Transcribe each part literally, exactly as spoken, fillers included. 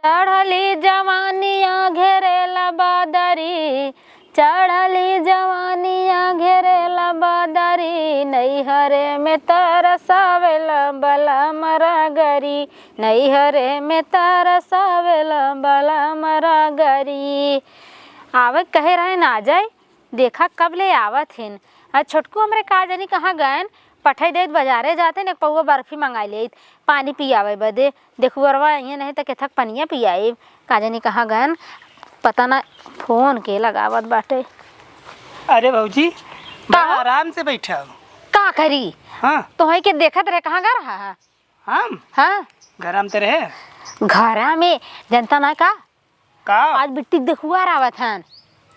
चढ़ली जवानिया घेरेला बादरी, चढ़ली जवानिया घेरेला बादरी, नैहरे में तरसावेला बलम रगरी, नैहरे में तरसावेला बलम रगरी। आवे कहे रहे ना जाए, देखा कब ले आवत हिन। आ छोटकू हमरे का जानी कहाँ गएन, पठई देत बजारे जात हिन, एक पौवा बर्फी मंगाई लेत, पानी पियावे बदे। देखुअरवा अइहें नहीं त केथक पनिया पियाइब, का जानी कहाँ गएन, पता ना। फोन के लगावत बाटे। अरे भौजी, का बड़ा हो? आराम से बैठा हो। का करी? हाँ। तोहई के देखत रहे, कहाँ गा रहा है? हम? हाँ। घरा में तो रहे। घरा में, जनता ना का? का? आज बिट्टी देखुआर आवत हन।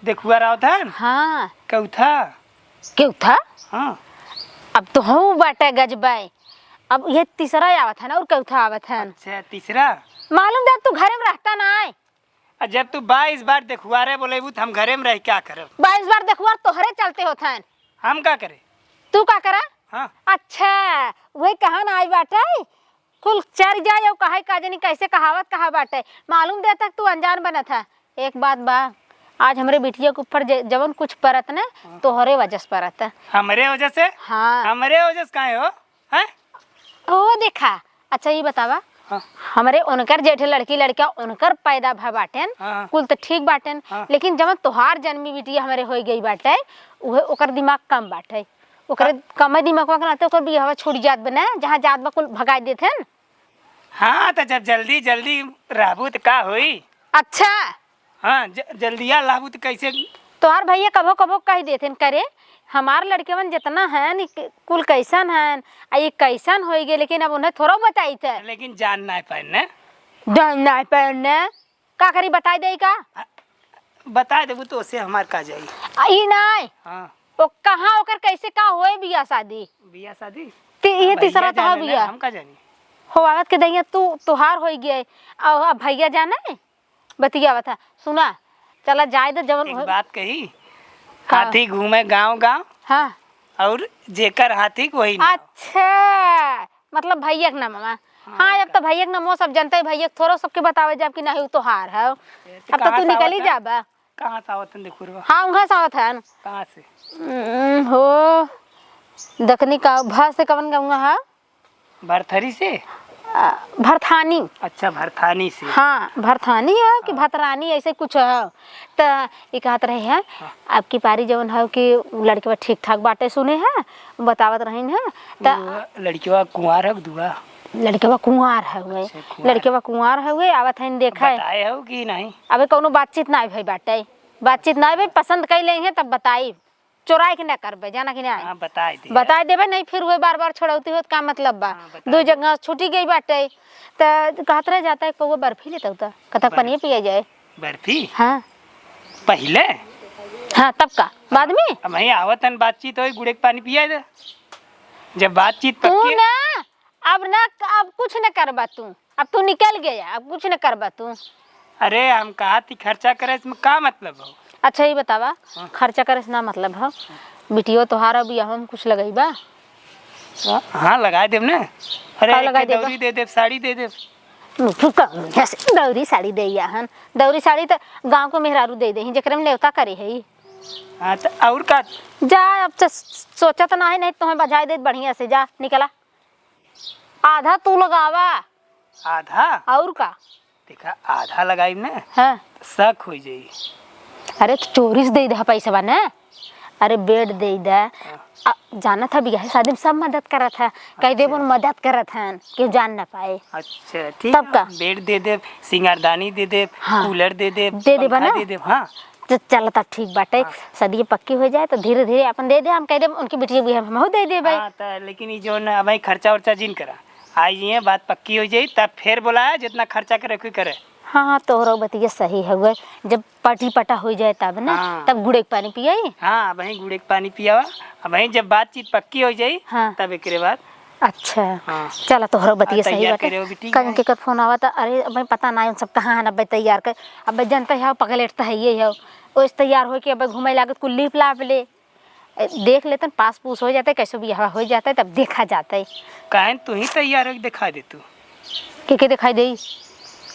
देखुआर आवत हन? हाँ। केउथा? केउथा? हाँ। अब तो हूँ बाटे गजबाई। अब ये तीसरा आवत हन और केउथा आवत हन। अच्छा, तीसरा? मालूम दे, तू घरे में रहता ना है। आ जब तू बाईस बार देखुआरे बोलेबू, त हम घरे में रह क्या करब? बाईस बार देखुआर तोहरे चलते होत हन। हम का करे? तू का करा? हाँ। अच्छा, वही कहा ना आई बाटे, कुल चर जाए और कहे का जनी कैसे कहावत कहा बाटे, मालूम देता कि तू अनजान बनत है। एक बात बा, आज हमरे बिटिया के ऊपर जे, जवन कुछ परत न, हाँ। तोहरे वजह से परत है। हमरे वजह से? हाँ। हमरे वजह से काहे हो? हैं? ओ देखा, अच्छा ये बतावा, हाँ। हमरे उनकर जेठे लड़की लड़का उनकर पैदा भ बाटेन, हाँ। कुल त ठीक बाटेन, हाँ। लेकिन जवन तोहार जन्मी बिटिया हमरे होई गई बाटे, उहे ओकर दिमाग कम बाटे। ओकरे का? कमे दिमागवा के नाते ओकर बियाहवा छूट जात बने, जहाँ जात बा कुल भगाई देत हन। हाँ, त जब जल्दी जल्दी रहबू त का होई? अच्छा। हाँ, ज-, जल्दिया रहबू त कैसे? तोहार भैया कभो कभो कह देत हन, करे, हमार लड़केवन जितना हन, ई क-, कुल कैसन हन, आ ये कैसन होई गए, लेकिन अब उन्हें थोड़ा बताई थे। लेकिन जान ना पाए ने। जान ना पाए ने। का करी, बताई देई का? आ, बताई देबू तो ओसे हमार का जाई? आ, ई नाय। हाँ। ओ कहाँ ओकर कैसे का होए बियाह शादी? बियाह शादी? ते इहे भैया तीसरा तो जाने ना, बियाह। हम का जानी? हो आवत के दहिया तू तोहार होई गए। आ, आ भैया जाने? बतियावत है। सुना, चला जाए दे जवन एक हो- बात कही, का? हाथी घूमे गाँव गाँव। हाँ। और जेकर हाथी के वही नाव। अच्छा, मतलब भैया के नामवा। हाँ, हाँ, अब तो भैया के नामवा सब जनते ही, भैया के थोड़ो सबके बतावे जाब कि नहीं, उ तोहार है। ए, तो अब तो कहाँ तू से निकल ही आवत है? जाबा। कहाँ से आवत हन देखुरवा? हाँ, उहाँ से आवत हन। कहाँ से? हम्म, हो, दखनी का, भा से कवन गउँवा है? भरथरी से? आ, भरथानी। अच्छा, भरथानी से। हाँ, भरथानी है कि हाँ। भतरानी, ऐसे कुछ है। त ये कहत रहे हैं, हाँ। अब की पारी जवन है कि उ लड़कवा ठीक ठाक बाटे सुने हैं, बतावत रहीन हैं। त वो लड़कवा कुंवार है, दुआ? लड़कवा कुंवार है हुए। अच्छा, कुंवार। लड़कवा कुंवार है हुए, आवत हइन देखे। बताए हो कि नहीं? अबे कौनो बातचीत ना भई बाटे, बातचीत ना भई, पसंद कई लेंगे तब बताई। चोराई के ना करबे, जाना कि नहीं? हाँ, बताई दे। बताई देबे, नहीं फिर हुए बार बार छोड़ौती होत का मतलब बा? हाँ, बताई दो दे। जगह छूटी गई बाटे। त कहत रह जाता है, पौवा बर्फी लेता होता, कतक बर्फ-, पनिया पिया जाए। बर्फी? हाँ। पहिले? हाँ, तब का? बाद में? अब वहीं आवत हन, बातचीत होई, गुड़े के पानी पिया दे। जब बातचीत तू पक्की ना, अब ना, अब कुछ न करबा तू, अब तू निकल गया, अब कुछ न करबा तू। अरे, हम कहा थी खर्चा करे, इसमें का मतलब हो? अच्छा, ये बतावा, हाँ। खर्चा करे से ना मतलब हो, बिटियो तोहार अब बियाह में कुछ लगइबा? हाँ, लगाए देब ना। अरे, का एक लगाए देबा? दौरी दे देब, साड़ी दे देब। तू कौन जैसे दौरी साड़ी दे हन? दौरी साड़ी त गाँव को मेहरारू दे दे, जेकरे में नेवता करे है। हाँ, त और का? जा, अब त सोचत ना है, नहीं तुम्हें बजाय देत बढ़िया से, जा, निकला। आधा तू लगावा। आधा? और का? देखा, आधा लगाई ना, हाँ। त शक हो जाई। अरे, तो चोरी से दे दे पैसवा ना। अरे, बेड दे दे। हाँ। आ, जानत है, बियाह शादी में सब मदद करत है। कह देबो अच्छा। न मदद करत हन, केहू जान ना पाए। अच्छा, ठीक तब है। का? बेड दे देब, सिंगारदानी दे देब, हाँ। कूलर दे देब, दे देबा पंखा ना? दे देब, हाँ। च-, चलता ठीक बाटे, हाँ। सदिये पक्की हो जाए तो धीरे धीरे अपन दे दे, हम कह देब उनकी बिटिया भी हम, हमहू दे देबे। हाँ, त लेकिन ई जौन अबही खर्चा उर्चा जिन करा, आई ये बात पक्की हो जाई, तब फिर बोलाया, जितना खर्चा करे कोई करे। हाँ, हाँ, तोहरो बतिया सही हउए, जब पटी पटा हो जाए तब ना, हाँ। तब गुड़े के पानी पियाई। हाँ, अबही गुड़े के पानी पियावा, अबही जब बातचीत पक्की हो जाई, हाँ। तब एकरे बाद अच्छा, हाँ। चला, तोहरो बतिया हाँ, सही तैयार बाटे। करे हो बिटिया। कहीं के कर फोन आवा त, अरे, अब पता ना उन सब कहाँ हन, अब तैयार कर, अब जनते हो, पगलेट त है ये हो, ओइस तैयार होके अब घूमे लागत, कुल लीप लाप ले। ए, देख लेतन, पास पूस हो जाते, कैसे बियाह हो जाते, तब देखा जाते। काहे न तू ही तैयार होके दिखा दे तू। के के दिखाई देई?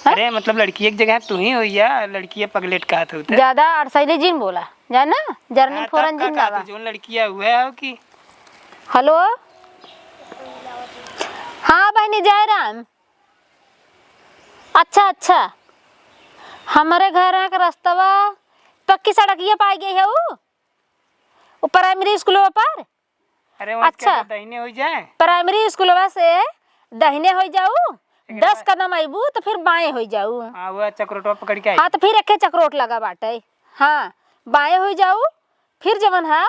अरे, मतलब, लड़की एक जगह तू ही हो या लड़की पगलेट कहत हो त? ज्यादा अड़सैली जिन बोला, जाना? जर्नल हाँ, फोरन तब का जिन कहत लावा। हो, जौन लड़किया हुआ हो कि हेलो? हाँ बहिनी, जय राम। अच्छा, अच्छा। हमरे घर के रस्तवा पक्की सड़किया पाई गई है उ? उ प्राइमरी स्कूलवा पर? अरे, वहाँ से अच्छा। क्या दहिने हो जाए? प्राइमरी स्कूलवा से दहिने हो जाऊ, एकरा दस बाद कदम अइबू तो फिर बाएं हो जाऊ। हाँ, वो चक्रोटवा पकड़ के आई। हाँ, तो फिर एके चक्रोट लगा बाटे। हाँ, बाएं हो जाऊ, फिर जवन है,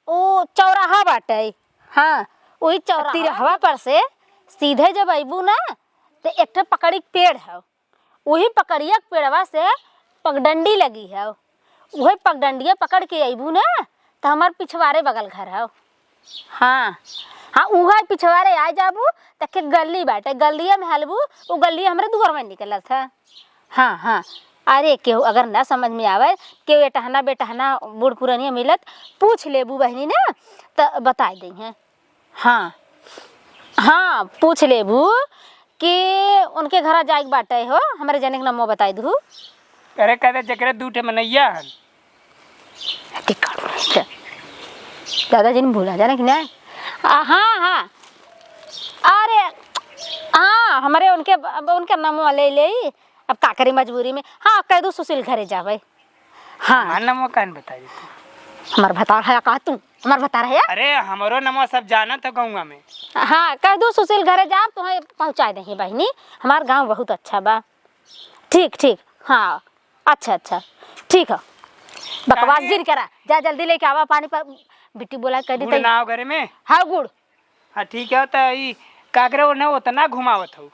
उ चौराहा बाटे। हाँ, वही चौराहा तिरहवा पर से सीधे जब अइबू ना, तो एक ठे पकड़ी के पेड़ है, वही पकड़िया के पेड़वा से पगडंडी लगी है, वही पगडंडिया पकड़ के अइबू ना, तो हमार पिछवारे बगल घर है। हाँ, हाँ, उहे पिछवारे आ जाबू, त के गली बाटे, गलिया में हलबू, उ गलिया हमरे दुआर में निकलत है। हाँ, हाँ। अरे, केहू अगर ना समझ में आवे, केहू एटहना बेटहना बूढ़ पुरनिया मिलत, पूछ लेबू बहिनी ना, त बताई दइहें। हाँ, हाँ, पूछ लेबू कि उनके घरा जाए के बाटे हो, हमरे जने के नमो बताई दू। अरे, कहते जेकरे दू ठे मनैया हन। के काटू नहीं त। दादाजी ने भूला जाना कि नहीं? आ, हाँ, हाँ। अरे, हाँ, हमरे उनके, अब उनके नमो ले ले, अब का करी मजबूरी में। हाँ, कह दू सुशील घरे जावे। हाँ। हमार नमो काहे न बताई देती? हमार भतार है का तू? हमार भतार है? अरे, हमरो नमो सब जानत है गौवा में। हाँ, कह दू सुशील घरे जाब, तुहें पहुँचाए दही बहिनी। हमार गाँव बहुत अच्छा बा। ठीक, ठीक, हाँ, अच्छा, अच्छा, ठीक है। बकवास काहे? जिन करा, जा जल्दी लेके आवा पानी पर, बिट्टी बोला कर दी गुड़ तई। ना हो घरे में? हाँ, गुड़। हाँ, ठीक है, तो ई काकरे ओने उतना घुमावत हो।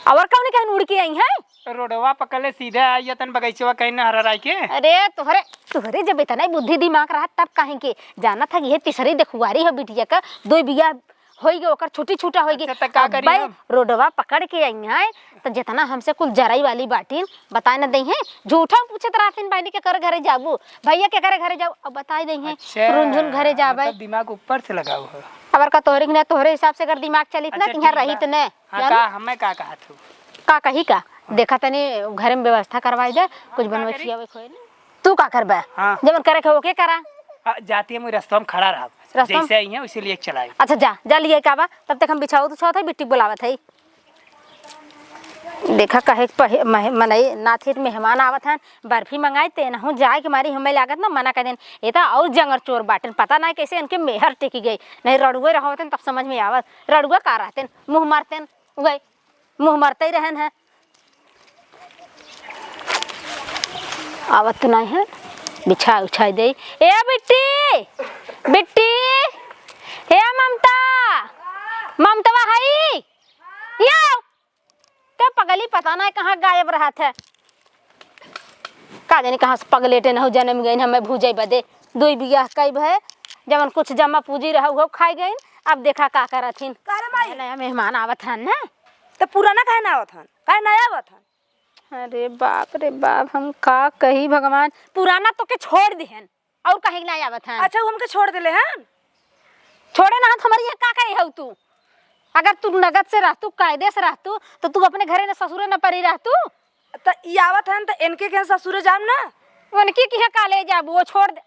और कौन कहन उड़ के आई है? रोडवा पकड़ले सीधे आई तन बगैचवा कहीं न हरराई के। अरे, तोहरे, तोहरे जब इतना ही बुद्धि दिमाग रहा तब काहे के जानत है कि ये तीसरी देखुआरी है बिटिया का, दो बिया होई गए, ओकर छुट्टी छूटा होई गए। अच्छा, त का अब करी भाई, हम? रोडवा पकड़ के आई हैं, त जितना हमसे कुल जराई वाली बाटिन, बताए न दई हैं, झूठा पूछत रहतिन, बहिनी के कर घरे जाबू, भैया के करे घरे जाबू, अब बताई दई हैं, अच्छा, रुनझुन घरे जाबे। मतलब दिमाग ऊपर से लगाओ हो। अबर का तोहरे के ना, तोहरे हिसाब से अगर दिमाग चलित ना, अच्छा, त यहाँ ठीक रहित बा। न, हाँ, जानू? का, हमें का कहत हो? का कही का? देखा तनी घरे में व्यवस्था करवाई दे, कुछ हम का बनवे करी? खियावे खोए ले। तू का करबे? हाँ। जवन करे के ओके करा। आ, जाती है, मुझे रस्तवा में खड़ा रहा। रस्तवा में? जैसे आई है, उसे लिए चलाए। अच्छा, जा, जा लिए का बा, तब तक हम बिछावत उछावत है, बिट्टी बुलावत है। देखा, कहे के पहे-, मह-, मनई नाथित मेहमान आवत हन, बर्फी मंगाई, ते नहु जाए के मारी हमें लागत ना मना कर देन। ये तो और जंगर चोर बाटन, पता ना कैसे इनके मेहर टिकी गई। नहीं रड़ुए रहतन तब समझ में आवत, रड़ुआ का रहतन, मुँह मारतन, उगई, मुँह मारते ही रहन है। आवत नहीं है, बिछा उछाई दे। ए बिट्टी, बिट्टी, ए ममता, ममतवा हई, या, ते पगली पता नहीं कहाँ गायब रहत है। का जानी कहाँ से पगलेटे न हो जन्म गइन, हमें भूजे बदे। दुई बियाह कई भय, जवन कुछ जमा पूंजी रहा, उहो खाई गइन। अब देखा का करत हिन। का रे माई? नया मेहमान आवत हन ना। त पुराना काहे ना आवत हन? काहे ना आवत हन? अरे बाप रे बाप, हम का कही भगवान, पुराना तोके छोड़ दिहन, और काहे के ना आवत हन? अच्छा, उ हमके छोड़ देले हन? छोड़े ना हन त हमरे यहाँ का करे हऊ तू? अगर तू नगद से रहतू, कायदे से रहतू, त तू अपने घरे न ससुरे न परी रहतू। त ई आवत हन त इनके के ससुरे जाम ना? उनके के का ले जाबू, वो छोड़ दे।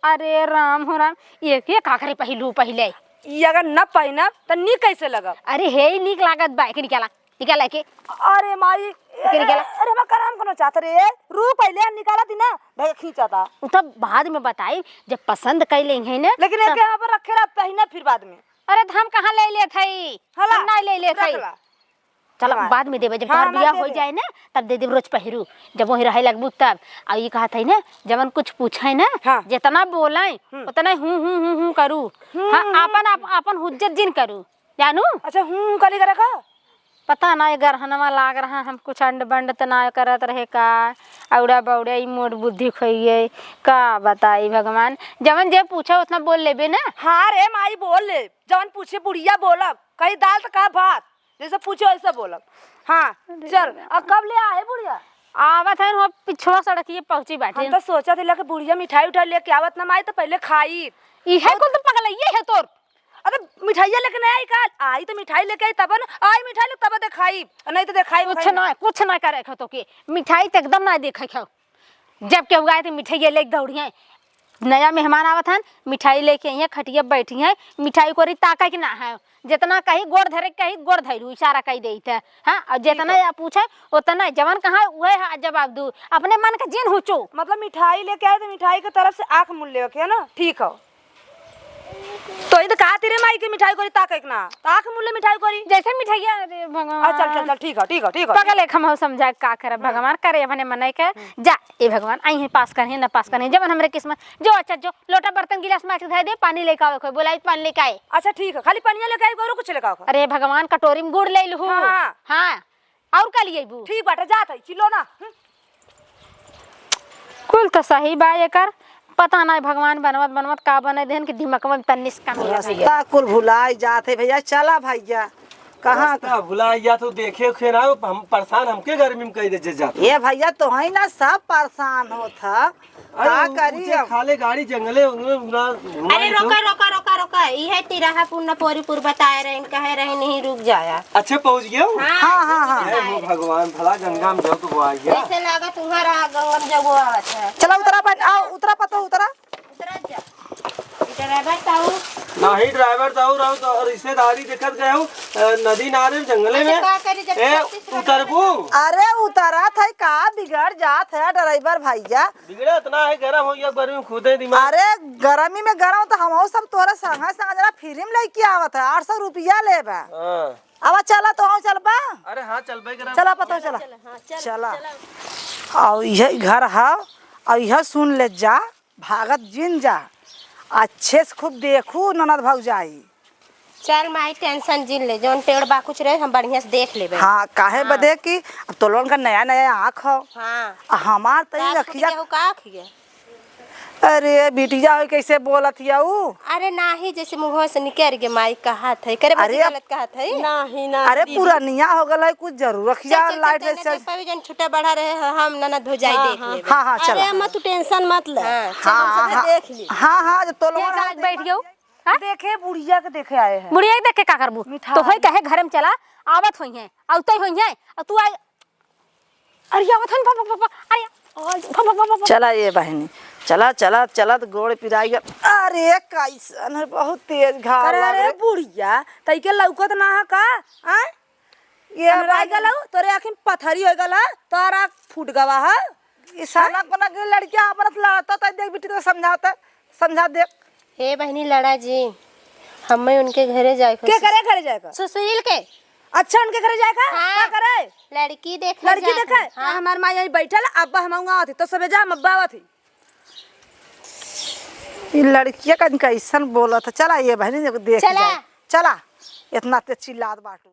अरे राम हो राम, ये के का करे पहिलू पहिले? ई अगर न पहिनब त नीक कैसे लगब? अरे हे ही नीक लागत बा, के निकाला। निकाल के। अरे माई, के निकाला। अरे हमार कराम कोनो चाहत रे, रुक पहिले निकाला दी ना, भैया खींचा था। उ तब बाद में बताई, जब पसंद कर लेंगे ना, लेकिन तब एक यहाँ पर रखे रहा, पहिना फिर बाद में। अरे त हम कहाँ ले लेत हई? हला, हम ना ले लेत हई। रख ला। चलो, हमार। बाद में देबे, जब हाँ, तोहर हमार बियाह दे हो दे। जाए ना, तब दे देब, रोज पहिरू, जब वहीं रहे लगबू तब। आ ई कहत हई ना, जवन कुछ पूछे ना, हाँ। जितना बोले, हम्म। उतना हूँ, हूँ, हूँ, हूँ करू। हम्म, हाँ, हम्म, आपन, आप, हम्म। आपन हुज्जत जिन करू। जानू? अच्छा, हूँ, हूँ, काली करे का? पता ना, ये गरहनवा लाग रहा, हम कुछ अंड बंड त ना करत रहे का? औड़ा बौड़ा, ई मोट बुद्धि खोइए, का बताई भगवान? जवन जे पूछे, उतना बोल लेबे ना। हाँ रे माई, बोल ले, जवन पूछे बुढ़िया बोलब, कही दाल त कहा भात, जैसे पूछे वैसे बोलब। हाँ, अरे चल, राम। अब कब ले आए बुढ़िया? आवत है, वो पिछवा सड़किए पहुँची बाटे। हम तो सोचा थी, लगे बुढ़िया मिठाई उठाई लेके आवत ना माई, तो पहले खाई। इहे कुल तो पगलइये है तोर। अरे, मिठाइया लेके नहीं आई काल? आई तो मिठाई लेके आई तब न, आई मिठाई लेके तब देखाई, नहीं तो देखाई कुछ नहीं। ना, कुछ ना करे खो तो के, मिठाई तो एकदम ना देखे खो। जब केहू आए तो मिठाइया लेके दौड़िया। नया मेहमान आवत हन, मिठाई लेके आई है, खटिया बैठी है, मिठाई कोरी ताका के ना है। जितना कही गोड़ धरे के कही, गोड़ धैलू, इशारा कही देइत है। हाँ, और जितना या पूछे, उतना जवन कहा उहे हा जवाब दू। अपने मन के जिन हुचू। मतलब मिठाई लेके आए तो मिठाई के तरफ से आँख मूड़ लेवे के है ना, ठीक हो। तो इद कहा तेरे माई के मिठाई कोरी ताके के ना, ताक मुल्ले मिठाई कोरी। जैसे मिठाइया, अरे भगवान। आ, चल, चल, चल, ठीक है, ठीक है, ठीक है। पगल एक हम समझा का करब, हम्म। भगवान करे अपने मने के। हम्म। जा, ए भगवान, आई है पास करही, ना पास करही, जवन हमरे किस्मत। जो अच्छा, जो लोटा बर्तन गिलास माज के धर दे, पानी लेके आवे कोई, बोलाई पानी लेके आए। अच्छा, ठीक है, खाली पनिया लेके आई, और कुछ लेके आओ। अरे भगवान, कटोरी में गुड़ ले लू। हाँ, हाँ। हाँ। और का लियबू? ठीक बाटे, जात है, चिल्लो ना। हम्म। कुल तो सही बा एकर, पता नहीं भगवान बनवत बनवत का बने देहन कि दिमकवा में तन्नी से कमी रह गई। रास्ता कुल भुलाई जात है भैया, चला भैया, कहाँ रास्ता भुलाई जात हो, देखे उखे ना हो, हम परेशान, हमके गर्मी में कही दे जे जात। ये भैया तो है ना, सब परेशान होत है। अरे का उ-, करी उजे अब? खाले गाड़ी जंगले उंगले उड़ा घुमा अरे दे तो। रोका, रोका, रोका, रोका। इहे तिराहा पुन्ना पोरीपुर बताए रहे, कहे रहे नहीं रुक जाया। अच्छे पहुँच गए हो? हाँ, हाँ, हाँ, हाँ। बताए हे रहे। भगवान, भला गंगा में जल तो आ गया। जैसे लागत उहाँ रहा, गंगा में जगो आवत है। चला उतरा बहन, आओ, उतरा पतो, उतरा। उतरा जा। ड्राइवर ताऊ। नहीं, ड्राइवर ताऊ रहो तो रिश्तेदारी देखत गए हो, अ, नदी नारे जंगले अच्छा, में। का करी जब ए, सब चीज उतरबू? अरे उतरा था, का बिगड़ जात है ड्राइवर भैया? बिगड़े इतना है, गरम हो गया, गर्मी में खुदे दिमाग। अरे, गर्मी में गरम तो हमहू सब तोहरे संगे संगे जरा फ्री में लेके आवत है, आठ सौ रुपया लेबे। हाँ। अब चला तो हम चलबा। अरे हाँ, चलबे करब। चला पता चला। चला, हाँ, चल, चला। चला। और यह घर है, और यह सुन ले जा, भागत जिन जा, अच्छे से खूब देखू ननद भौजाई। चल माई, टेंशन जिन ले, जौन टेढ़ बाकुच रहे, हम बढ़िया से देख लेबे। हाँ, काहे हाँ। बदे कि अब तो लोगन का नया नया आँख हो। हाँ। आ हमार तो ई का फूट अखिया गया हो, का अखिया? अरे बिटिया हो, कैसे बोलत हिया ऊ? अरे नाही, जैसे मुँह से निकल गए माई कहत है, करे बदे अरे गलत कहत है। नाही, नाही अरे दीदी। पुरनिया हो गल है, कुछ जरूर चल, अखिया चल, चल, लाइट चल, जैसे चल, पावी जन छुट्टा बढ़ा रहे हैं, हम ननद भौजाई हाँ, देख हाँ। लेबे। हाँ, हाँ, अरे चला। अम्मा तू टेंशन मत ले। हाँ, चल, हम हाँ, सब हाँ। देख ली। हाँ, हाँ, जब तो ये लोगन का बैठ गयो? हाँ? देखे बुढ़िया के देखे आए हैं। बुढ़िया के देख के का करबू? मिठाई। तो होई कहे घर में चला, आवत होई हैं, अउतई होई हैं, और तू आई, अरे आवत हन, पापा, पापा, अरे, आज, पापा, पापा, पापा। चला ये बहनी, चला, चला, चला, तो गोड़ पिराई गया। अरे कैसन है, बहुत तेज घाव अरे, अरे, लागे। बुढ़िया, तई के लौकत ना है का? आय? ये अन्हराई बहनी। गलऊ, तोरे आँखी में पथरी हो गला, तोर आँख फूट गवा है। ई साला कोना के लड़किया अपन से लड़ता, तो देख बिटी तो समझाता, समझा दे। हे बहिनी लड़ा जी, हमें उनके घरे जाए के के करे घरे जाए का? सुशील के। अच्छा, उनके घरे जाए का? हाँ। का करे? लड़की देखे लड़की जात देखे? हई। हाँ। हमार माँ यहीं बैठल, अब्बा हम आवत ही, तो सबे जा, हम अब्बा आवत ही। ई लड़किया का कैसन बोलत है। चला ये बहनी, देख चला। जाए। चला, इतना तेज चिल्लात बाटू।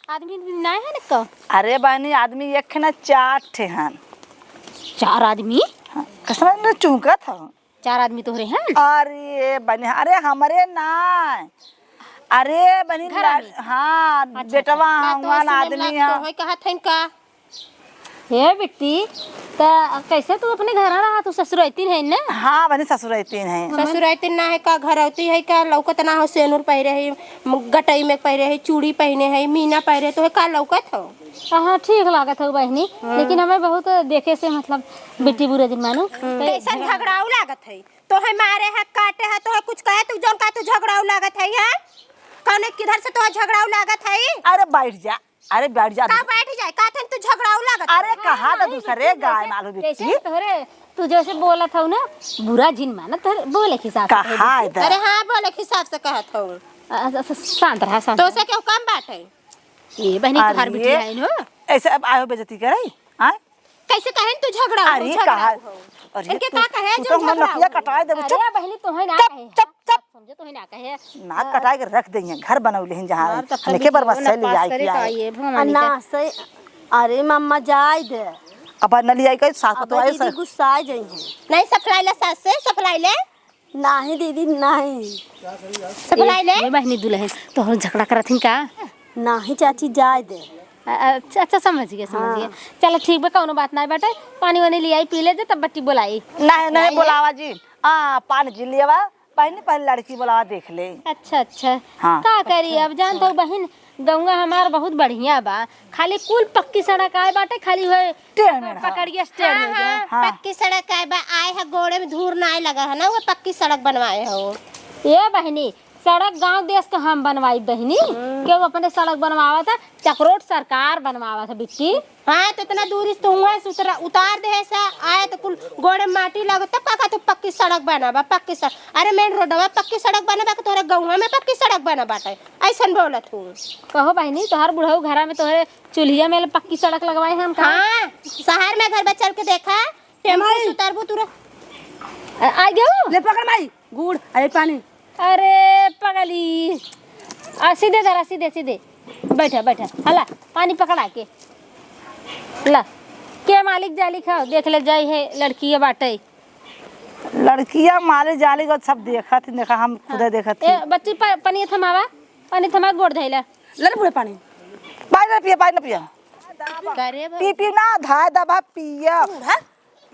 आदमी भी नाहीं है न का? अरे बहिनी, आदमी एक है ना, चार ठे हन। चार आदमी? हाँ, कसम में चूकत ह। चार आदमी तोहरे हैं? अरे बहिनी, अरे हमरे ना। अरे बहिनी, घर ला-, में? हाँ, अच्छा, बेटवा अच्छा। का तो हमार सुने में आदमी लागत है। है, कहत हन का? हे बिट्टी, त कैसे तू अपने घर रहा, तू ससुरैतिन है ना? हाँ बहिनी, ससुरैतिन है। ससुरैतिन ना है का, घरौती है का? लौकत ना हो, सेनुर पहिरे है, म-, गटई में पहिरे है, चूड़ी पहिने है, मीना पहिरे, तोहे का लौकत हो? हाँ, ठीक लागत हो बहिनी, हाँ। लेकिन हमें बहुत देखे से, मतलब, बिट्टी बुरे जिन मानू। हम्म। तो कैसन झगड़ाऊ लागत है? तोहे मारे है, काटे है, तोहे कुछ कहे, तू जौन का तू झगड़ाऊ लागत है, हैं? कौने किधर से तोहे झगड़ाऊ लागत है? अरे बैठ जा, अरे बैठ जा। का बैठ जाए? का थन तू झगड़ाऊ लागत है? अरे कहा तो दूसरे गाय मालू बिट्टी। कैसे तोहरे, तू जैसे बोलत हऊ ना, बुरा जिन मानत, तोहरे बोले के हिसाब से कहा कह दे। अरे हाँ, बोले के हिसाब से कहत हऊ। अ, अ, अ, शांत रहा, शांत तो रहा। से केहू कम बात है? ये बहिनी, तोहार अरे, बिटिया है न हो? ऐसे अब आयो बेइज्जती करे, हाँ? कैसे कहेन तू झगड़ा हो, अरे, झगड़ा कहा, हो। अरे, इनके तू, का कहे तू जो तो हमर झगड़ा नकिया हो? कटाए देबू। अरे, चुप। बहिनी, तोहे ना चुप, कहे। चुप, चुप। समझे, तोहे ना कहे। नाक कटाए के रख देइहें, घर बनौले हैं जहाँ। मार तब हमके तब बर्बाद बिटिया से ना ले पास आई करे के का आई। ये भगवान ना का। सही। अरे मम्मा, जाए दे। अब न ले आई कहीं, सास को अब तो आए दीदी सर। गुस्सा आ जाइए। नहीं, सफलाई ले सास से, सफलाई ले। नाही दीदी, नाही। सफलाई ले। ए, ए बहिनी दुलहिन, तोहर झगड़ा करत हिन का? नाही चाची, जाए दे। अ-, अ-, अच्छा, अच्छा, समझ गए, समझ गए। हाँ। चलो ठीक बा, कौनो बात नाही बाटे। पानी वानी ले आई, पी ले जे, तब बट्टी बोलाई। नाही, नाही, बोलावा जी। आ, पानी जी लियावा। पहले, पहले लड़की बोलावा, देख ले। अच्छा, अच्छा। हाँ। का करी अब, जान तो बहिन, गौवा हमार बहुत बढ़िया बा, खाली कुल पक्की सड़क आए बाटे, खाली होए टेढ़ मेढ़, हाँ। पकड़िया टेढ़ हो जाए। हाँ, हाँ। पक्की सड़क आए बा, आए है गोड़े में धूर ना आए लगा है ना, वो पक्की सड़क बनवाए हो। ए बहिनी, सड़क गांव देश के हम बनवाई बहिनी, हम्म। केहू अपने सड़क बनवावत है, चकरोट सरकार बनवावत है बिट्टी। हाँ, तो इतना दूरी से तो हुआ से उतरा, उतार दे है सा, आए तो कुल गोड़े माटी लगे, तब का कहते पक्की सड़क बना बा, पक्की सड़क। अरे मेन रोडवा पक्की सड़क बना बा, कि तोहरे गौवा में पक्की सड़क बना बाटे? ऐसन बोलत हूँ। कहो बहिनी, तोहर बुढ़ऊ घरा में तोहरे चूल्हिया में पक्की सड़क लगवाए हम का? हाँ, शहर में घर बा, चल के देखा, टेम्पू माई। से उतरबू तुरंत। आ, आ गयो? ले पकड़ माई, गुड़, अरे पानी। अरे पगली, आ, सीधे धरा, सीधे, सीधे। बैठा, बैठा। हला, पानी पकड़ा के। ला, के मालिक जालिक है, देख ले जाई है, लड़की ये बाटे। लड़किया मारे जाली को सब देखत ही, देखा, हम खुदे देखत ही। ए, बच्ची, पा-, पानी थमावा, पानी थमा, गोड़ धइला। ले रे बूढ़े पानी। पानी ना पिया, पानी ना पिया। करे भाई। पी, पी ना, धाय दबा पिया। बूढ़ा,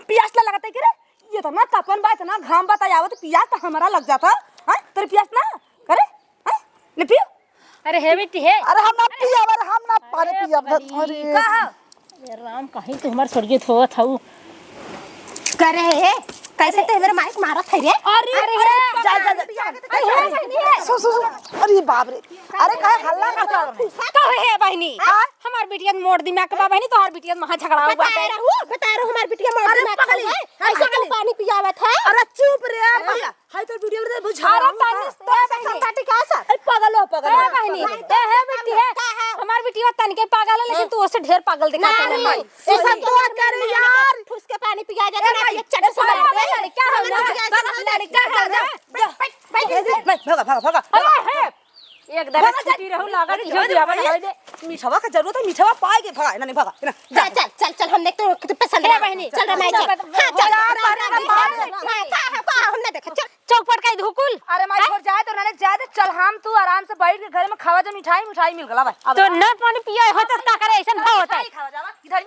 पियास ला लगत है कि रे? ये तो ना तपन बा, इतना घाम बा, आवत पियास तो हमारा लग जाता। हैं? तेरे पियास ना करे? हैं? ले पियो। अरे हे बेटी हे। अरे हम ना पियब, अरे हम ना पानी अरे पियब। पगली। अरे। कहा? अरे राम, कहीं तो हमार स्वर्गीय होत हऊ। करे हे, कैसे ते मेरे माइक मारत है रे? अरे, अरे, अरे, जा, जा, जा। अरे, अरे, अरे, सु, सु, सु। अरे बाप रे। अरे काहे हल्ला करत हऊ? का हे बहिनी? हाँ? हमार बिटिया मोड़ दिमाग बा बहिनी, तोहार बिटिया महा झगड़ा हुआ बता है। रहू, बता रहू हमार बिटिया मोड़ अरे दिमाग पगली, बा। अरे ऐसे पगली। क्यों पानी पियावत है? अरे चुप रे, अरे भैया। हाय, तो वीडियो रे बुझा अरे रहा हूँ। तनी तो बहिनी। संगति का सर? अरे, पगल हो, पगल ए हो। बहिनी, ए, हे बिट्टी हे। का है? हमार बिटिया तनिके पागल है, लेकिन हाँ। तू उससे ढेर पागल दिखाता है। नहीं, ये सब तो कर यार। ठूस के पानी पिया जाता ए ना, भाई, ये चट से अरे, मार दे। लड़का है ना, लड़का है ना। बैठ, बैठ, बैठ, बैठ, भागा, भागा, भागा, अरे, भागा। हे, एक दाना बोला, छुट्टी रहू, लागत, अरे, जो दिया बना, ए, दे। मीठवा का जरूरत है, मीठवा पाएगे, भगा, ना, नहीं, भगा, ना, जा। चल, चल, चल, चल, हमने तो, तो पसंद ए, ना। बहिनी, चल, रे, माई, चल। चल, हाँ, चल, चल, राम, राम, राम, राम, राम, राम। हाँ, का, का, हम ना देखे, चल। चौपट का ही धुकुल। अरे माई, हैं? छोड़, जाए तो ना, जाए दे, चल, हम तू आराम से बैठ के घर में खावा जा मिठाई, मिठाई मिल गला भाई। अब तो ना पानी पिया हो तो का करे, ऐसन भाव होता है। मिठाई खावा जावा, इधर